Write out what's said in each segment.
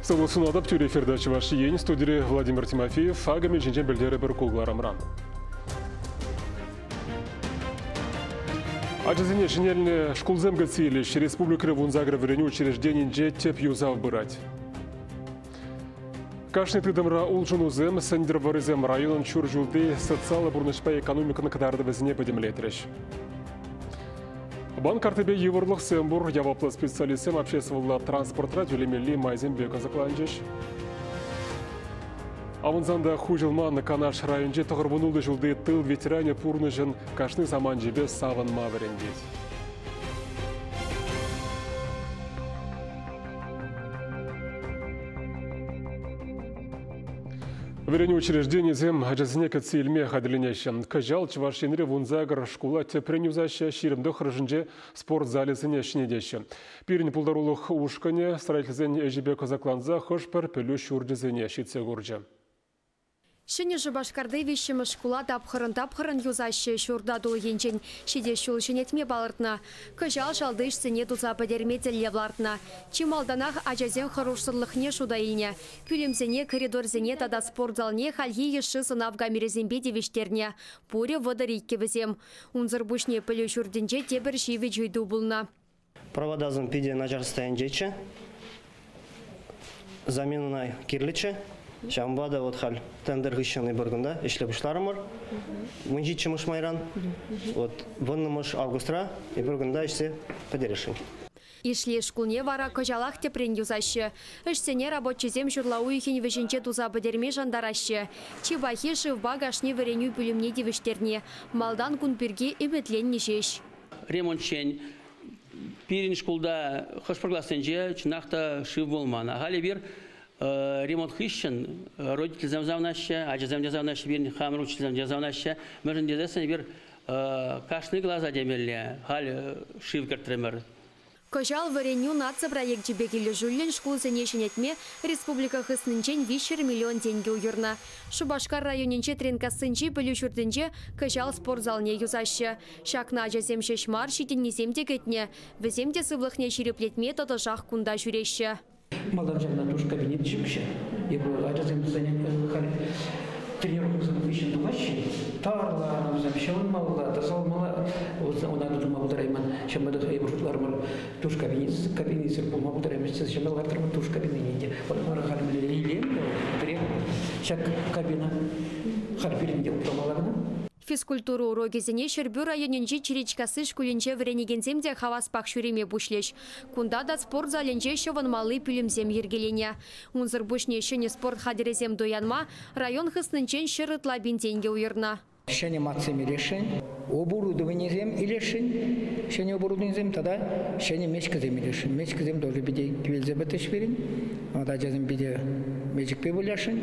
Сывлӑх сунатӑп, тӳрӗ эфирта Чӑваш Ен, студире Владимир Тимофеев, акӑ ҫинчен пӗлтерӗпӗр ку кӑларӑмра. Ачасене ҫӗнелнӗ шкулсем кӗтсе илӗҫ. Республикӑри 18 вӗренӳ учрежденинче тӗп юсав пырать. Кашни тытӑмра улшӑнусем, сӗнтӗрвӑррисем районӑн ҫур ҫулти социаллӑ пурнӑҫпа экономикӑн кӑтартӑвӗсене пӗтӗмлетрӗҫ. Банк карттипе йывӑрлӑхсем пур. Яваплӑ специалистсем обществӑлла транспортра тӳлемелли майсемпе кӑсӑкланчӗҫ. Авӑнсан та хуҫӑлман Канаш районӗнчи 96 ҫулти тыл ветеранӗ пурнӑҫӑн кашни саманчӗпе савӑнма вӗрентет. Вӗренӳ учрежденийӗсем ачасене кӗтсе илме хатӗрленеҫҫӗ. Кӑҫал Чӑваш Енре 18 шкула тӗпрен юсаҫҫӗ, 29-шӗнче спорт залӗсене ҫӗнетеҫҫӗ. Пирӗн пултарулӑх ушкӑнӗ строительсен ӗҫӗпе кӑсӑкланса хӑш-пӗр пӗлӳ ҫурчӗсене ҫитсе курчӗ. Ҫӗнӗ Шупашкарти виҫҫӗмӗш шкула тапхӑрӑн-тапхӑрӑн юсаҫҫӗ, ҫурта тул енчен ҫитес ҫул ҫӗнетме палӑртнӑ. Кӑҫал шалти ӗҫсене туса пӗтерме тӗллев лартнӑ. Чи малтанах ачасен хӑрушсӑрлӑхне шута илнӗ. Пӳлӗмсене, коридорсене тата спорт залне хальхи йышши сӑнав камерисемпе тивӗҫтернӗ. Пурӗ 32 вӗсем. Унсӑр пуҫне пӗлӳ ҫуртӗнче тепӗр ҫивӗч ыйту пулнӑ. Проводасем питӗ начар состоянинчеччӗ. Заменӑна кирлӗччӗ. Ҫавӑнпа та вот халь тендер хыҫҫӑн эпир кунта ӗҫле пуҫларӑмӑр. 17-мӗш майран. Вот 10-мӗш августра эпир кунта ӗҫсе пӗтересшӗн. Ишлей шкулне вара кӑҫалах тӗпрен юсаҫҫӗ. Ӗҫсене рабочисем ҫурла уйӑхӗн вӗҫӗнче туса пӗтерме шантараҫҫӗ. Чи пахи шывпа кашни вӗренӳ пӳлӗмне тивӗҫтерни. Малтан кун пирки ӗмӗтленнӗ ҫеҫ. Ремонтчен пирӗн шкулта хӑш-пӗр классенче чӑнах та шыв пулман. Халь эпир ремонт хыҫҫӑн родительсем савӑнаҫҫӗ, ачасем те савӑнаҫҫӗ, пирӗн хамӑр учительсем те савӑнаҫҫӗ. Мӗншӗн тесессӗн эпир кашни класа темелле халь шыв кӗртрӗмӗр. Кӑҫал вӗренӳ наци проекчӗпе килӗшӳллӗн шкулсене ҫӗнетме республика хыснинчен 300 миллион тенкӗ уйӑрнӑ. Шупашкар районӗнче Тренкассинчи пӗлӳ ҫуртӗнче кӑҫал спорт залне юсаҫҫӗ. Ҫакна ачасем ҫеҫ мар, ҫитӗннисем те кӗтнӗ. Вӗсем те сывлӑхне ҫирӗплетме тӑтӑшах кунта ҫӳреҫҫӗ. Малтан ҫакна душ кабинет ҫукчӗ. Эпӗ ачасем халь тренировкӑсем хыҫҫӑн тухаҫҫӗ. Тарланӑ вӗсем, ҫӑвӑнмалла, тасалмалла. Ӑна тума пултарайман. Ҫавӑнпа та эпир шутларӑмӑр, душ кабинисӗр пулма пултараймасть. Ҫавӑнпа лартрӑмӑр душ кабинине те. Вот вара халь мӗнле илемлӗ, пӗрех ҫак кабина халь пирӗн те упрамалла кӑна. Физкультура урокӗсене Ҫӗрпӳ районӗнчи Чиричкасси шкулӗнче вӗренекенсем те хаваспах ҫӳреме пуҫлӗҫ. Кунта та спорт залӗнче ҫӑвӑнмалли пӳлӗмсем йӗркеленӗ. Унсӑр пуҫне ҫӗнӗ спорт хатӗрӗсем туянма район хыснинчен 100 ытла пин тенкӗ уйӑрнӑ. Ҫӗнӗ матсем илесшӗн, оборудованисем илесшӗн, ҫӗнӗ оборудованисем тата ҫӗнӗ мечкӑсем илесшӗн. Мечкӑсем тоже питӗ кивелсе пӗтрӗҫ пирӗн. Ачасем питӗ мечӗкпе вылясшӑн.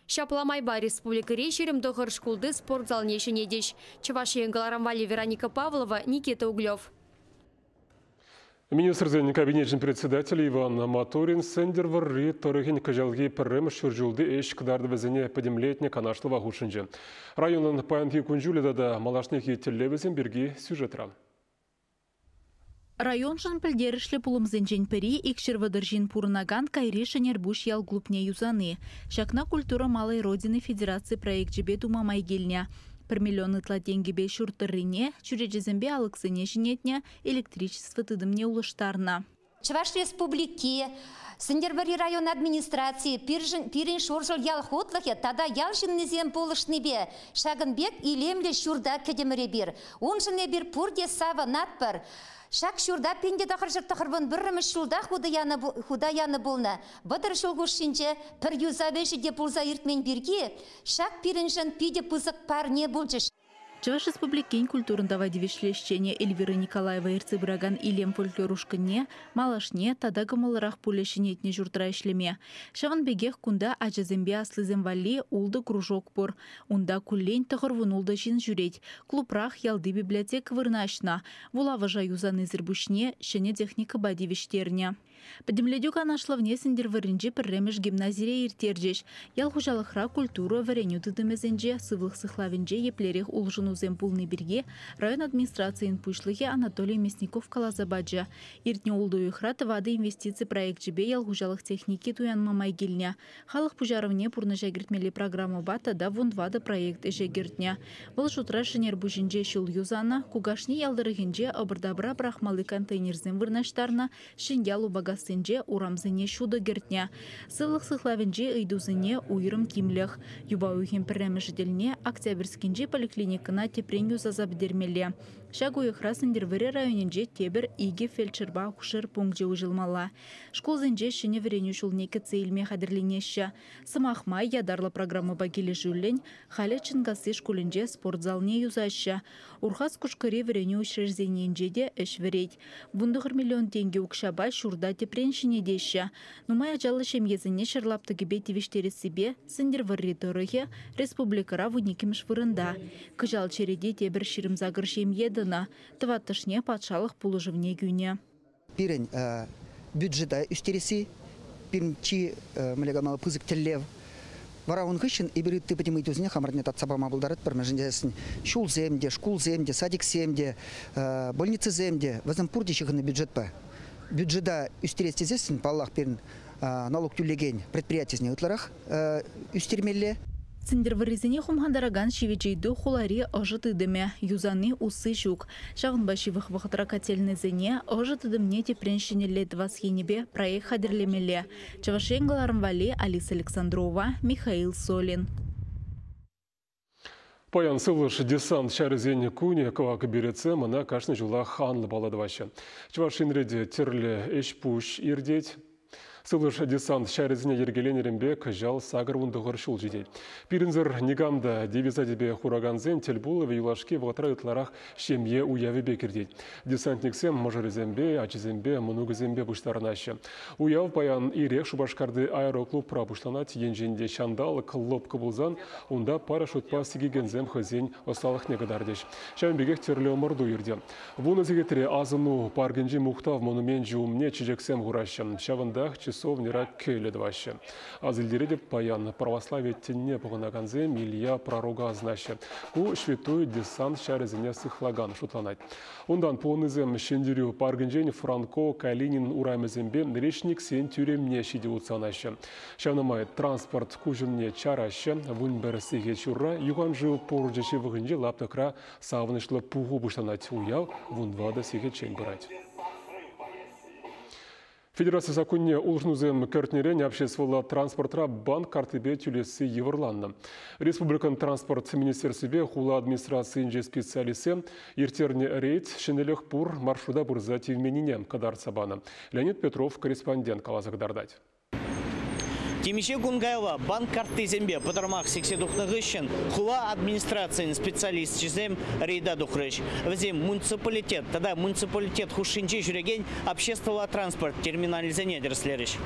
Ҫапла майпа республикӑри 29 шкулти спорт залне ҫӗнетӗҫ. Чӑваш Ен кӑларӑм валли Вероника Павлова, Никита Углев. Министрсен кабинечӗн председателӗ Иван Моторин Сӗнтӗрвӑрри тӑрӑхӗн кӑҫалхи пӗрремӗш ҫур ҫулти ӗҫ кӑтартӑвӗсене пӗтӗмлетнӗ канашлӑва хутшӑнчӗ. Районӑн паянхи кун-ҫулӗ тата малашнехи тӗллевӗсем пирки сюжетра. Районшӑн пӗлтерӗшлӗ пулӑмсенчен пӗри 230 ҫын пурӑнакан Кайри Шӗнерпуҫ ял клубне юсани. Ҫакна «Культура малой родины» федераци проекчӗпе тума май килнӗ. 1 миллион ытла тенкӗпе ҫурт тӑррине, чӳречесемпе алӑксене ҫӗнетнӗ, электричество тытӑмне улӑштарнӑ. Чӑваш Республики, Сӗнтӗрвӑрри район администрацийӗ, пирӗн Шуршӑл ял хутлӑхӗ тата ял ҫыннисем пулӑшнипе ҫакӑн пек илемлӗ ҫурта кӗтӗмӗр эпир. Уншӑн эпир пурте савӑнатпӑр. Ҫак ҫурта 1991 ҫулта хута янӑ пулнӑ. 30 ҫул хушшинче пӗр юсав ӗҫӗ те пулса иртмен пирки ҫак пирӗншӗн питӗ пысӑк парне пулчӗ. Чӑваш Республикин культурӑн тава тивӗҫлӗ ӗҫченӗ Эльвира Николаева ертсе пыракан илем фольклор ушкӑнне малашне тата кӑмӑллӑрах пулӗ ҫӗнетнӗ ҫуртра ӗҫлеме. Ҫавӑн пекех кунта ачасемпе аслисем валли ултӑ кружок пур. Унта куллен 96 ҫын ҫӳрет. Клубрах ялти библиотека вырнаҫнӑ. Вулавӑша юсанисӗр пуҫне ҫӗнӗ техникӑпа тивӗҫтернӗ. Пӗтӗмлетӳ канашлӑвне Сӗнтӗрвӑрринчи пӗрремӗш гимназире ирттерчӗҫ. Ял хуҫалӑхра культура, вӗренӳ тытӑмӗсенче, сывлӑх сыхлавӗнче еплерех улшӑнусем пулни пирки район администрацийӗн пуҫлӑхӗ Анатолий Мясников каласа пачӗ. Иртнӗ ултӑ уйӑхра тӑватӑ инвестици проекчӗпе ял хуҫалӑх техники туянма май килнӗ. Халӑх пуҫарӑвне пурнӑҫа кӗртмелли программӑпа тата 14 проект ӗҫе кӗртнӗ. Вӑл шутра Шӗнерпуҫӗнче ҫул юсанӑ, Кукашни ял тӑрӑхӗнче ӑпӑр-тапӑра пӑрахмалли контейнерсем вырнаҫтарнӑ, Ҫӗньял Упакассинче урамсене ҫутӑ кӗртнӗ. Сывлӑх сыхлавӗнчи ыйтусене уйрӑм тимлӗх. Юпа уйӑхӗн пӗрремӗшӗ тӗлне Октябрьскинчи поликлиникӑна тӗпрен юсаса пӗтермелле. Ҫак уйӑхра Сӗнтӗрвӑрри районӗнче тепӗр икӗ фельдшерпа акушер пункчӗ уҫӑлмалла. Шкулсенче ҫӗнӗ вӗренӳ ҫулне кӗтсе илме хатӗрленеҫҫӗ. Сӑмах май, ятарлӑ программӑпа килӗшӳллӗн халӗ Чӑнкасси шкулӗнче спорт залне юсаҫҫӗ. Урхас Кушкӑри вӗренӳ учрежденийӗнче те ӗҫ вӗрет. 19 миллион тенкӗ укҫапа ҫурта тӗпрен ҫӗнетеҫҫӗ. Нумай ачаллӑ ҫемьесене ҫӗр лаптӑкӗпе тивӗҫтерессипе Сӗнтӗрвӑрри тӑрӑхӗ республикӑра 12-мӗш вырӑнта. Кӑҫал черете тепӗр 28 ҫемье тӑнӑ. Тӑваттӑшне патшалӑх пулӑшӑвне кӳнӗ. Пирӗн бюджета ӳстересси, пирӗн чи мӗнле калама, пысӑк тӗллев. Вара ун хыҫҫӑн эпир ытти пӗтӗм ыйтусене хамӑрне татса пама пултаратпӑр. Мӗншӗн тесен ҫулсем те, шкулсем те, садиксем те, больницӑсем те, вӗсем пурте ҫыхӑннӑ бюджетпа. Бюджета ӳстерес тесессӗн, паллах, пирӗн налук тӳлекен предприятисене ытларах ӳстермелле. Сӗнтӗрвӑррисене хумхантаракан ҫивӗч ыйту хулари ӑшӑ тытӑмӗ. Юсани усси ҫук. Ҫавӑнпа ҫывӑх вӑхӑтра котельнӑйсене ӑшӑ тытӑмне тӗпрен ҫӗнӗлле тӑвас енӗпе проект хатӗрлемелле. Чӑваш Ен кӑларӑм валли Алиса Александрова, Михаил Солин. Паян сывлӑш десант ҫарӗсен кунӗ. Кӑвак беретсем ӑна кашни ҫулах анлӑ паллӑ тӑваҫҫӗ. Чӑваш Енре те тӗрлӗ ӗҫ-пуҫ иртет. Сывлӑш десант ҫарӗсене йӗркеленӗренпе кӑҫал 89 ҫул ҫитет. Пирӗнсӗр никам та девиза тӗпе хуракансен тӗлпулӑвӗ юлашки вӑхӑтра ытларах ҫемье уявӗпе кӗртет. Десантниксем мӑшӑрӗсемпе, ачисемпе, мӑнукӗсемпе пуҫтарӑнаҫҫӗ. Уяв паян ирех Шупашкарти аэроклубра пуҫланать. Енчен те ҫанталӑк лӑпкӑ пулсан унта парашютпа сикекенсем хӑйсен ӑсталӑхне кӑтартӗҫ. Ҫавӑн пекех тӗрлӗ ӑмӑрту иртӗ. Вунӑ сехетре асӑну паркӗнчи Мухтав монуменчӗ умне чечексем хураҫҫӗ. Ҫавӑнтах часовньӑра кӗлӗ тӑваҫҫӗ. Ас илтеретӗп, паян православи тӗнне пӑхӑнакансем Илья пророка асӑнаҫҫӗ. Ку ҫветтуй десант ҫарӗсене сыхлакан шутланать. Унтан пухӑннисем Ҫӗнтерӳ паркӗнчен Франко, Калинин урамӗсемпе речниксен тӳремне ҫити утса анаҫҫӗ. Ҫавна май транспорт куҫӑмне чараҫҫӗ. 11 сехет ҫурра юханшыв порчӗ ҫывӑхӗнчи лаптӑкра савӑнӑҫлӑ пуху пуҫланать. Уяв 14 сехетчен пырать. Федераци саккунне улшӑнусем кӗртнӗрен обществӑлла транспортра банк карттипе тӳлесси йывӑрланнӑ. Республикӑн транспорт министерствипе хула администрацийӗнчи специалистсем ирттернӗ рейд ҫӗнӗлӗх пур маршрута пырса тивменнине кӑтартса панӑ. Леонид Петров корреспондент каласа кӑтартать. Темиҫе кун каялла банк карттисемпе пӑтӑрмах сиксе тухнӑ хыҫҫӑн хула администрацийӗн специалисчӗсем рейда тухрӗҫ. Вӗсем муниципалитет тата муниципалитет хушшинче ҫӳрекен обществӑлла транспорт терминалӗсене тӗрӗслерӗҫ.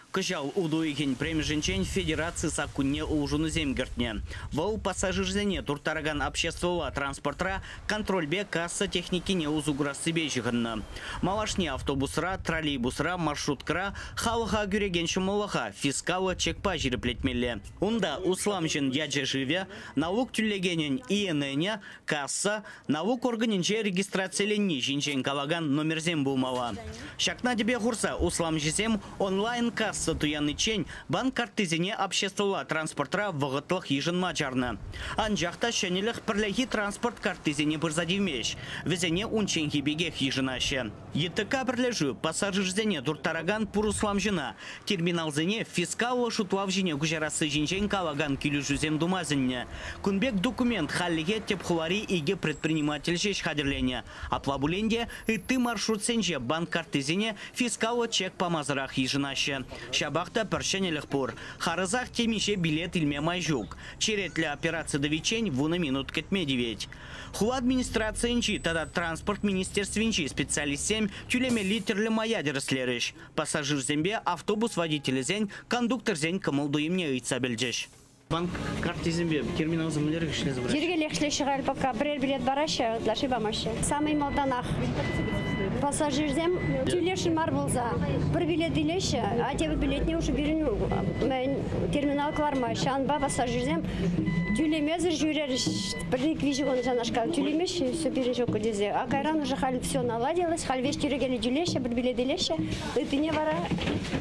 Кӑҫал утӑ уйӑхӗн пӗрремӗшӗнчен федераци саккунне улшӑнусем кӗртнӗ. Вӑл пассажирсене турттаракан обществӑлла транспортра контрольпе касса техникине усӑ курассипе ҫыхӑннӑ. Малашне автобусра, троллейбусра, маршруткӑра халӑха кӳрекен ҫӑмӑллӑха фискаллӑ чекпа ҫирӗплетмелле. Унта усламҫӑн ячӗ-шывӗ, налук тӳлекенӗн ИННӗ, касса, налук органӗнче регистрациленни ҫинчен калакан номерсем пулмалла. Ҫакна тӗпе хурса усламҫӑсем онлайн-касса туяниччен банк карттисене обществӑлла транспортра вӑхӑтлӑх йышӑнма чарнӑ. Анчах та ҫӗнӗлӗх пӗрлехи транспорт карттисене пырса тивмест. Вӗсене унчченхи пекех йышӑнаҫҫӗ. ЕТК пӗрлешӳ пассажирсене турттаракан пур усламҫӑна терминалсене фискаллӑ шутлав ҫине куҫарасси ҫинчен калакан килӗшӳсем тума сӗннӗ. Кун пек документ хальлӗхе тӗп хулари икӗ предприниматель ҫеҫ хатӗрленӗ. Апла пулин те ытти маршрутсенче банк карттисене фискаллӑ чек памасӑрах йышӑнаҫҫӗ. Ҫапах та пӗр ҫӗнӗлӗх пур. Харӑсах темиҫе билет илме май ҫук. Черетлӗ операци тӑвиччен 10 минут кӗтме тивет. Хула администрацийӗнчи тата транспорт министерствинчи специалистсем тӳлемелли тӗрлӗ мая тӗрӗслерӗҫ. Пассажирсемпе автобус водителӗсен, кондукторсен кӑмӑл-туйӑмне ыйтса пӗлчӗҫ. Банк карттисемпе терминалсем мӗнлерех ӗҫлесе пыраҫҫӗ? Йӗркеллех ӗҫлеҫҫӗ халь пока. Пӗрер билет параҫҫӗ, ытлашши памаҫҫӗ. Самый малтанах. Пассажирсем тӳлесшӗн мар пулса пӗр билет илеҫҫӗ, а тепӗр билетне уже пирӗн терминал кӑлармасть. Ҫавӑнпа пассажирсем тӳлемесӗр ҫӳрерӗҫ. Пӗр-ик-виҫӗ кун ҫавнашкал тӳлемеҫҫӗ, все пирӗн ҫук тесе. А кайран уже халь все наладилось, халь веҫ тӳрекеллӗ тӳлеҫҫӗ, пӗр билет илеҫҫӗ, ыттине вара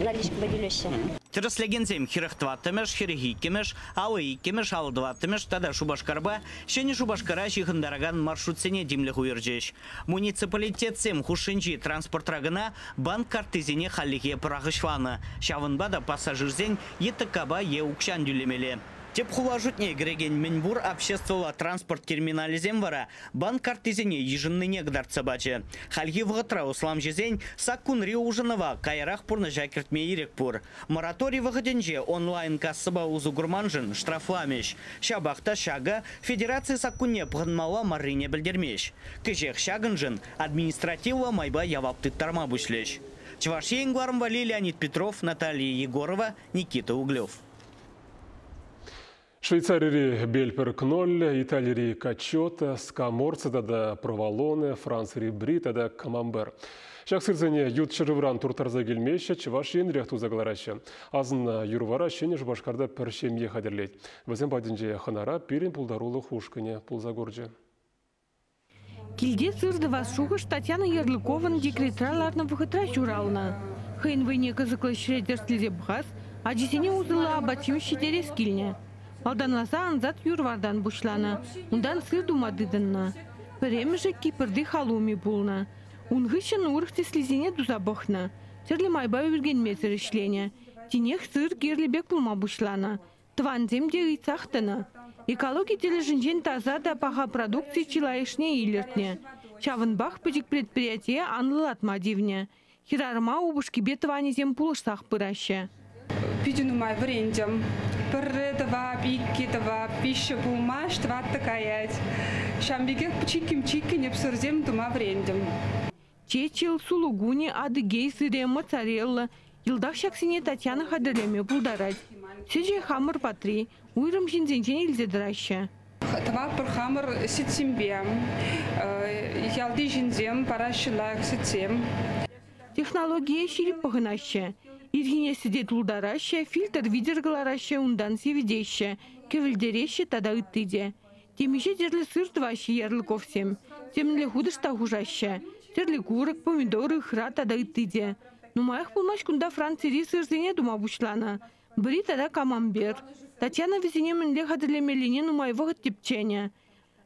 наличкӑпа тӳлеҫҫӗ. Тӗрӗслекенсем 44-мӗш, 42-мӗш, 52-мӗш, 54-мӗш тата Шупашкарпа Ҫӗнӗ Шупашкара ҫыхӑнтаракан маршрутсене тимлӗх уйӑрчӗҫ. Муниципалитетсем хушшинчи транспортра кӑна банк карттисене хальлӗхе пӑрахӑҫланӑ. Ҫавӑнпа та пассажирсен е ТКпа, е укҫан тӳлемелле. Тӗп хула шутне кӗрекен мӗнпур обществӑлла транспорт терминалӗсем вара банк карттисене йышӑннине кӑтартса пачӗ. Хальхи вӑхӑтра усламҫӑсен саккунри улшӑнӑва каярах пурнӑҫа кӗртме ирӗк пур. Мораторий вӑхӑтӗнче онлайн-кассӑпа усӑ курманшӑн штрафламӗҫ. Ҫапах та ҫакӑ федераци саккунне пӑхӑнмалла маррине пӗлтермест. Кӗҫех ҫакӑншӑн административлӑ майпа явап тыттарма пуҫлӗҫ. Чӑваш Ен кӑларӑм валли Леонид Петров, Наталья Егорова, Никита Углев. Швейцарири Бельпер Кноль, Италири Качота, Скаморца тата Проволоне, Францири Бри тата Камамбер. Ҫак сырсене ют ҫӗршывран турттарса килмеҫҫӗ, Чӑваш Енрех туса кӑлараҫҫӗ. Асӑннӑ юр-вара Ҫӗнӗ Шупашкарта пӗр ҫемье хатӗрлет. Вӗсем патӗнче хӑнара пирӗн пултарулӑх ушкӑнӗ пулса курчӗ. Килте сыр тӑвас шухӑш Татьяна Ярлыковӑн декретра ларнӑ вӑхӑтра ҫуралнӑ. Хӑйӗн вӑйне кӑсӑклӑ ӗҫре тӗрӗслесе пӑхас, ачисене усӑллӑ апат-ҫимӗҫ ҫитерес килнӗ. Малтанласа ансат юр-вартан пуҫланӑ, унтан сыр тума тытӑннӑ. Пӗрремӗшӗ Кипрти халуми пулнӑ. Ун хыҫҫӑн урӑх тӗслисене туса пӑхнӑ. Тӗрлӗ майпа ӳркенмесӗр ӗҫленӗ. Тинех сыр кирлӗ пек пулма пуҫланӑ. Тӑвансем те ыйтсах тӑнӑ. Экологи тӗлӗшӗнчен таса та паха продукци чылайӑшне илӗртнӗ. Ҫавӑнпах пӗчӗк предприятие анлӑлатма тивнӗ. Хӗрарӑма упӑшкипе тӑванӗсем пулӑшсах пыраҫҫӗ. Питӗ нумай вӗрентӗм. Пӗрре тӑвап, иккӗ тӑвап, виҫҫӗ пулмасть, тӑваттӑ каять. Ҫавӑн пекех чиккӗн-чиккӗн ӗпсӗрсем тума вӗрентӗм. Чечил, сулугуни, адыгей сырӗ, моцарелла йӑлтах ҫаксене Татьяна хатӗрлеме пултарать. Сӗчӗ хамӑр патри, уйрӑм ҫынсенчен илсе тӑраҫҫӗ. Тӑватпӑр хамӑр сӗтсемпе. Ялти ҫынсем параҫҫӗ лайӑх сӗтсем. Технологие ҫирӗп пӑхӑнаҫҫӗ. Ирхине сӗте тултараҫҫӗ, фильтр витӗр кӑлараҫҫӗ, унтан сивӗтеҫҫӗ, кӗвӗлтереҫҫӗ тата ытти те. Темиҫе тӗрлӗ сыр тӑваҫҫӗ Ярлыковсем. Темӗнле хутӑш та хушаҫҫӗ. Тӗрлӗ курӑк, помидор, ыхра тата ытти те. Нумаях пулмасть кунта Францири сырсене тума пуҫланӑ. Бри тата камамбер. Татьяна вӗсене мӗнле хатӗрлемеллине нумай вӑхӑт тӗпченӗ.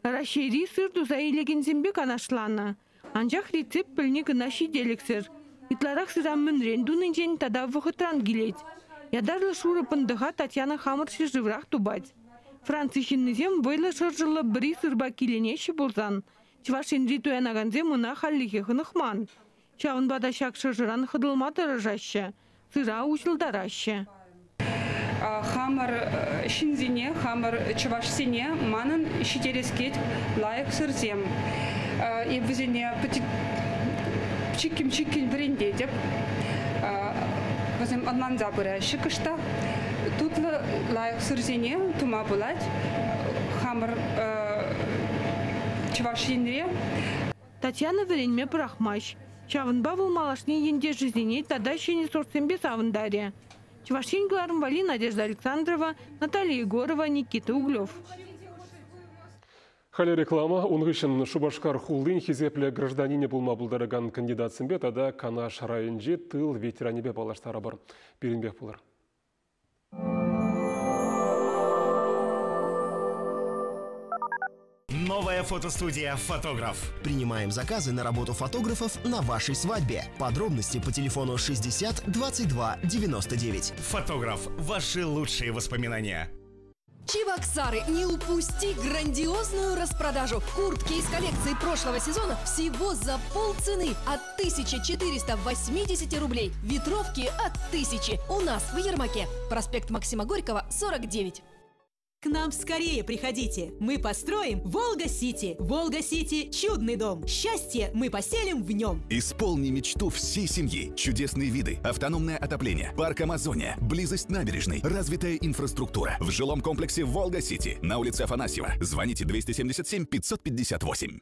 Раҫҫейри сыр туса илекенсемпе канашланӑ. Анчах рецепт пӗлни кӑна ҫителӗксӗр. Ытларах сыра мӗнрен тунинчен тата вӑхӑтран килет. Ятарлӑ шурӑ пӑнтӑха Татьяна хамӑр ҫӗршыврах тупать. Франци ҫыннисем вӑйлӑ шӑршӑллӑ бри сырпа киленеҫҫӗ пулсан, Чӑваш Енри туянакансем ӑна хальлӗхе хӑнӑхман. Ҫавӑнпа та ҫак шӑршӑран хӑтӑлма тӑрӑшаҫҫӗ, сыра уҫӑлтараҫҫӗ. Хамӑр ҫынсене, хамӑр чӑвашсене манӑн ҫитерес килет лайӑх сырсем. Эп вӗсене чиккӗн-чиккӗн вӗрентетӗп. Вӗсем ӑнланса пыраҫҫӗ кӑштах. Тутлӑ лайӑх сырсене тума пулать хамӑр Чӑваш Енре. Татьяна вӗренме пӑрахмасть. Ҫавӑнпа вӑл малашне ентешӗсене тата ҫӗнӗ сортсемпе савӑнтарӗ. Чӑваш Ен кӑларӑм валли Надежда Александрова, Наталья Егорова, Никита Углев. Халӗ реклама. Ун хыҫҫӑн Шупашкар хулин хисеплӗ гражданинӗ пулма пултаракан кандидатсемпе тата Канаш районӗнчи тыл ветеранӗпе паллаштарӑпӑр. Пирӗнпех пулӑр. Новая фотостудия «Фотограф». Принимаем заказы на работу фотографов на вашей свадьбе. Подробности по телефону 60 22 99. «Фотограф». Ваши лучшие воспоминания. Чебоксары, не упусти грандиозную распродажу. Куртки из коллекции прошлого сезона всего за полцены от 1480 рублей. Ветровки от 1000. У нас в Ермаке. Проспект Максима Горького, 49. К нам скорее приходите. Мы построим Волга-Сити. Волга-Сити – чудный дом. Счастье мы поселим в нем. Исполни мечту всей семьи. Чудесные виды, автономное отопление, парк Амазония, близость набережной, развитая инфраструктура. В жилом комплексе Волга-Сити на улице Афанасьева. Звоните 277 558.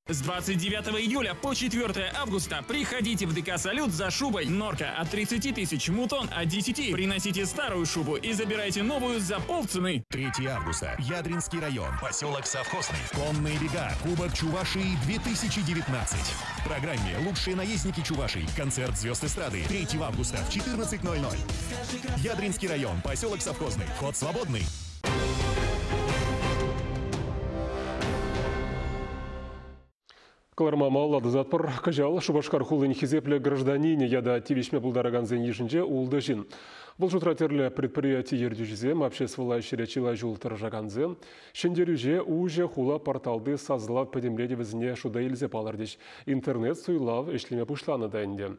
С 29 июля по 4 августа приходите в ДК «Салют» за шубой «Норка» от 30 тысяч, «Мутон» от 10. Приносите старую шубу и забирайте новую за полцены. 3 августа. Ядринский район. Поселок Совхозный. Конные бега. Кубок Чувашии 2019. В программе «Лучшие наездники Чувашии». Концерт звезд эстрады. 3 августа в 14:00. Ядринский район. Поселок Совхозный. Вход свободный. Кӑларма малалла тӑсатпӑр. Кӑҫал Шупашкар хулин хисеплӗ гражданине ята тивӗҫме пултаракансен йышӗнче ултӑ ҫын. Вӑл шутра тӗрлӗ предприяти ертӳҫисем, обществӑлла ӗҫре чылай ҫул тӑрӑшакансем, ҫӗнтерӳҫе уҫӑ хула порталти сасӑлав пӗтӗмлетӗвӗсене шута илсе палӑртӗҫ. Интернет суйлав ӗҫлеме пуҫланӑ та ӗнтӗ.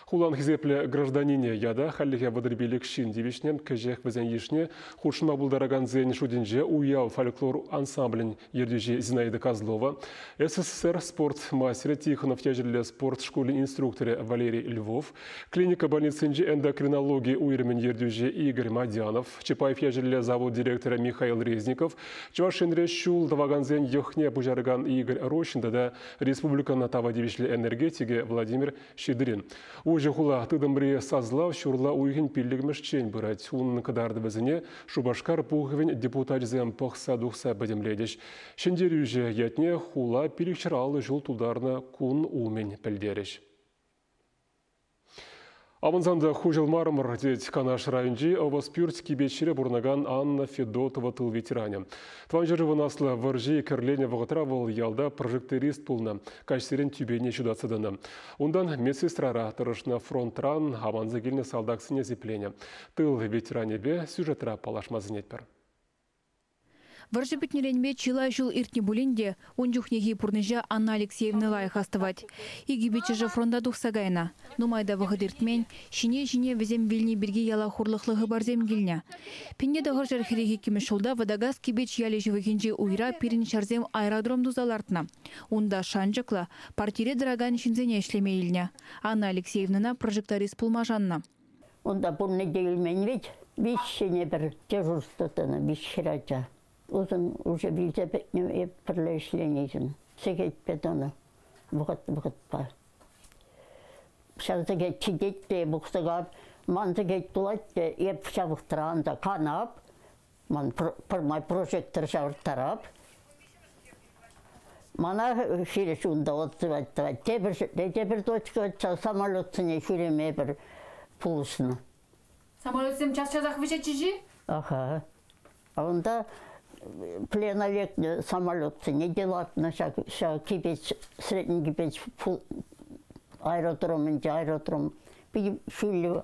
Хулан хисеплӗ гражданине ята хальлӗхе 35 ҫын тивӗҫнӗ. Кӗҫех вӗсен йышне хутшӑнма пултаракансен шутӗнче уяв фольклор ансамблӗн ертӳҫи Зинаида Козлова, СССР спорт мастерӗ Тихонов ячӗллӗ спорт шкулӗн инструкторӗ Валерий Львов, клиника больницинчи эндокринологи уйрӑмӗн ертӳҫи Игорь Мадянов, Чапаев ячӗллӗ завод директорӗ Михаил Резников, Чӑваш Енре ҫул тӑвакансен йӑхне пуҫаракан Игорь Рощин тата республикӑн тава тивӗҫлӗ энергетикӗ Владимир Щедрин. Уҫӑ хула тытӑмри сасӑлав ҫурла уйӑхӗн 5-мӗшчен пырать. Унӑн кӑтартӑвӗсене Шупашкар пухӑвӗн депутачӗсем пӑхса тухса пӗтӗмлетӗҫ. Ҫӗнтерӳҫӗ ятне хула 550 ҫул тултарнӑ кун умӗн пӗлтерӗҫ. Авӑнсан та хуҫӑлмарӑмӑр, тет Канаш районӗнчи Ӑвӑспӳрт Кипечре пурӑнакан Анна Федотова тыл ветеранӗ. Тӑван ҫӗршывӑн аслӑ вӑрҫи кӗрленӗ вӑхӑтра вӑл ялта прожекторист пулнӑ, каҫсерен тӳпене ҫутатса тӑнӑ. Унтан медсестрара тӑрӑшнӑ, фронтран аманса килнӗ салтаксене сипленӗ. Тыл ветеранӗпе сюжетра паллашма сӗнетпӗр. Вӑрҫӑ пӗтнӗренпе чылай ҫул иртнӗ пулин те, ун чухнехи пурнӑҫа Анна Алексеевна лайӑх астӑвать. Икӗ пиччӗшӗ фронта тухса кайнӑ. Нумай та вӑхӑт иртмен, ҫине-ҫине вӗсем вилни пирки яла хурлӑхлӑ хыпарсем килнӗ. 1942 ҫулта Вӑтакас Кипеч ялӗ ҫывӑхӗнчи уйра пирӗн ҫарсем аэродром туса лартнӑ. Унта шанчӑклӑ, партире тӑракан ҫынсене ӗҫлеме илнӗ. Анна Алексеевнӑна прожекторист пулма шаннӑ. Унта пурне те илмен вӗт. Виҫҫӗне пӗр дежурство тӑнӑ, виҫ хӗрача. Усӑн уже вилсе пӗтнӗ эп пӗрле ӗҫленӗшӗн. Сехетпе тӑнӑ вӑхӑт-вӑхӑтпа. Ҫав сехет ҫитет те пухса кап, ман сехет пулать те эп ҫав вӑхӑтра анса канап, ман пӗрмай прожектор ҫавӑрттарап. Мана хирӗҫ унта отзывать тӑвать. Тепӗр ҫӗрте тепӗр точка самолетсене ҫӳреме пӗр пулӑшнӑ. Самолетсем час-часах вӗҫетчӗҫ-и? Аха. Унта плена лекнӗ самолетсене те лартнӑ ҫак Кипеч, Средний Кипеч аэродромӗнче аэродром питӗ ҫӳллӗ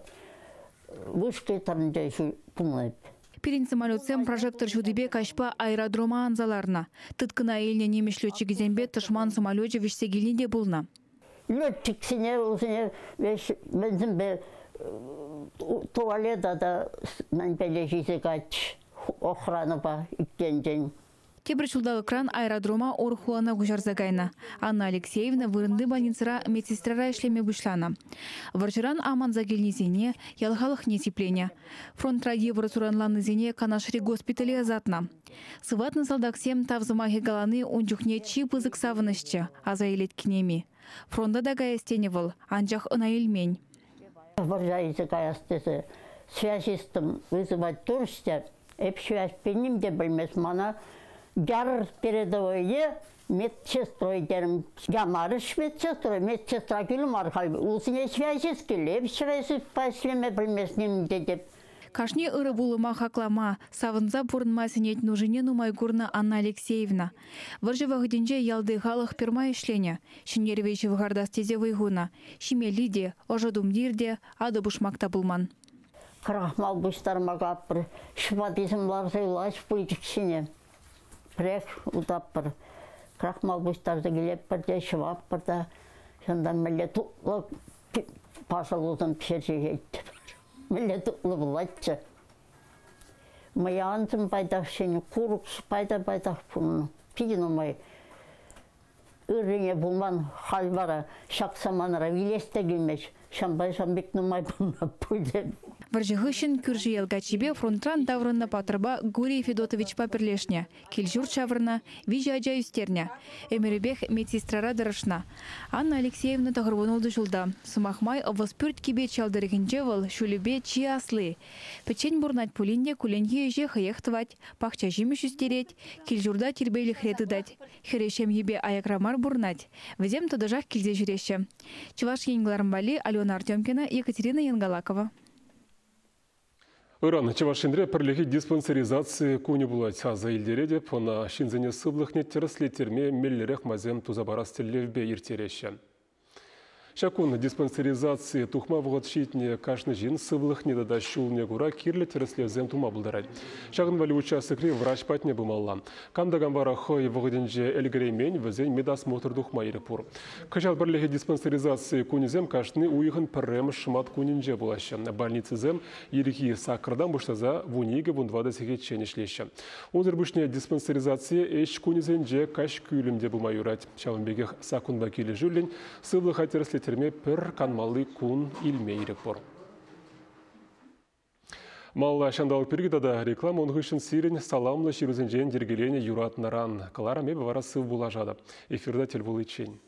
вышка тӑрӑнче пулнӑ. Пирӗн самолетсем прожектор ҫутипе каҫпа аэродрома анса ларнӑ. Тыткӑна илнӗ нимӗҫ летчикӗсемпе тӑшман самолечӗ вӗҫсе килни те пулнӑ. Летчиксене усене вӗсемпе туалета та мӗнпеле ҫисе кач охранӑпа иккенчен. Тепӗр ҫулталӑкран аэродрома урӑх хулана куҫарса кайнӑ. Анна Алексеевна вырӑнти больницӑра медсестрара ӗҫлеме пуҫланӑ. Вӑрҫӑран аманса килнисене, ял халӑхне сипленӗ. Фронтра йывӑр суранланнисене Канашри госпитале ӑсатнӑ. Сыватнӑ салтаксем тав сӑмахӗ калани ун чухне чи пысӑк савӑнӑҫчӗ, аса илет кинеми. Фронта та каяс тенӗ вӑл, анчах ӑна илмен. Вӑрҫа илсе каяс тесе связистӑм вызывать турӗҫ эп связьпе ним те пӗлмест мана. Яр передовойе медсестрой терӗм. Ямарӗҫ медсестрой, медсестра килӗ мар халь. Усене связист килӗ, эп связистпа ӗҫлеме пӗлмест ним те теп. Кашни ырӑ пулӑма хаклама, савӑнса пурӑнма сӗнет нушине нумай курнӑ Анна Алексеевна. Вӑрҫӑ вӑхӑтӗнче ялти халӑх пӗрмай ӗҫленӗ. Ҫӗнтерӗве ҫывхартас тесе вӑй хунӑ. Ҫимелли те, ӑшӑ тумтир те, атӑ пушмак та пулман. Крахмал пуҫтарма каппӑр, ҫӑпатисем ларса юлаҫ пылчӑк ҫине. Пӗрех утаппӑр. Крахмал пуҫтарса килетпӗр те, ҫӑваппӑр та. Ҫантан мӗнле тутлӑ пашалусем пӗҫерсе ҫиеттӗмӗр. Мӗнле тутлӑ пулатчӗ. Мӑянсем пайтах ҫинӗ, курӑк пайта-пайтах пулнӑ. Питӗ нумай ыррине пулман. Халь вара ҫак саманара вилес те килмест. Ҫампа ҫам пек нумай пулма пулӗ. Вӑрҫӑ хыҫҫӑн кӳршӗ ял каччипе фронтран таврӑннӑ паттӑрпа Гурий Федотовичпа пӗрлешнӗ. Кил-ҫурт ҫавӑрнӑ, виҫӗ ача ӳстернӗ. Ӗмӗрӗпех медсестрара тӑрӑшнӑ. Анна Алексеевна 96 ҫулта. Сӑмах май, Ӑвӑспӳрт Кипеч ял тӑрӑхӗнче вӑл ҫулӗпе чи асли. Пӗччен пурӑнать пулин те кулленхи ӗҫе хӑех тӑвать, пахча ҫимӗҫ ӳстерет, кил-ҫурта тирпейлӗхре тытать. Хӗрӗ ҫемйипе аякра мар пурӑнать. Вӗсем тӑтӑшах килсе ҫӳреҫҫӗ. Чӑваш Ен кӑларӑм валли Алена Артемкина, Екатерина Янгалакова. Ыран Чӑваш Енре пӗрлехи диспансеризаци кунӗ пулать. Аса илтеретӗп, ӑна ҫынсене сывлӑхне тӗрӗслеттерме меллӗрех майсем туса парас тӗллевпе ирттереҫҫӗ. Ҫак кун диспансеризаци тухма вӑхӑт ҫитнӗ кашни ҫын сывлӑхне тата ҫулне кура кирлӗ тӗрӗслевсем тума пултарать. Ҫакӑн валли участокри врач патне пымалла. Кам та кам вара хӑй вӑхӑтӗнче ӗлкӗреймен, вӗсен медосмотр тухма ирӗк пур. Кӑҫал пӗрлехи диспансеризаци кунӗсем кашни уйӑхӑн пӗрремӗш шӑмат кунӗнче пулаҫҫӗ. Больницӑсем ирхи саккӑртан пуҫласа 12-14 сехетчен ӗҫлеҫҫӗ. Унсӑр пуҫне диспансеризацие ӗҫ кунӗсенче каҫ кӳлӗм те пыма юрать. Ҫавӑн пекех саккунпа килӗшӳллӗн сывлӑха тӗрӗслеттерме пӗр канмалли кун илме ирӗк пур. Малалла ҫанталӑк пирки тата реклама ун хыҫҫӑн сирӗн саламлӑ ҫырусенчен йӗркеленӗ юратнӑран кӑларӑм эпӗ вара сыв пулашатӑп. Эфирта тӗл пуличчен.